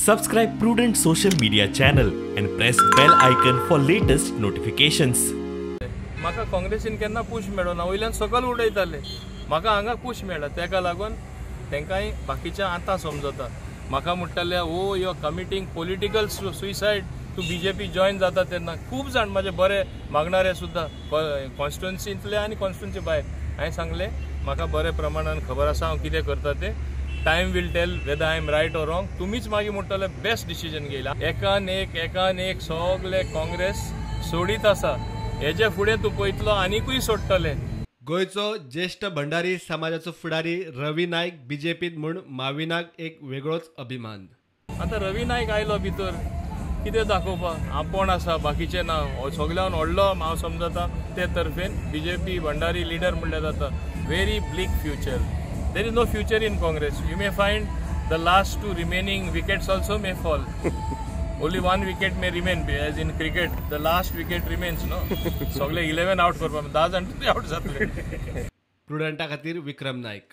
Subscribe Prudent social media channel and press bell icon for latest notifications. म्हाका काँग्रेसीन केन्ना push मेळना, वयल्यान सकयल उडयताले. म्हाका हांगा पूश मेळ्ळा, तेका लागून तांकांय बाकीच्या आतां समजता. म्हाका म्हणटाले, oh you are committing political suicide, तूं बीजेपी जॉयन जाता तेन्ना. खूब जाण म्हाजे बरे मागणारे सुद्दां कॉन्स्टिट्युन्सींतले आनी कॉन्स्टिट्युन्सी भायर. हांवें सांगलें म्हाका बरे प्रमाणान खबर आसा हांव कितें करता तें. Time will tell whether I am right or wrong. तुमीच मागीर म्हणटले बेस्ट डिसिजन घेयला. एकान एक एकान एक सगले काँग्रेस सोडीत आसा. हेजे फुडें तूं पळयतलो आनिकूय सोडटले. गोंयचो ज्येश्ठ भंडारी समाजाचो फुडारी रवी नायक बीजेपीत म्हूण माविनाक एक वेगळोच अभिमान. आतां रवी नायक आयलो भितर कितें दाखोवपाक, आपूण आसा बाकीचे ना, सगल्यान व्हडलो हांव समजता ते तर्फेन बीजेपी भंडारी लिडर म्हणल्यार जाता. Very bleak future. There is no future in Congress. You may find the last two remaining wickets also may fall. Only one wicket may remain, as in cricket, the last wicket remains, no? सगळे 11 out करपाक 10 जाण out जातले. प्रुडंटा खातीर विक्रम नायक.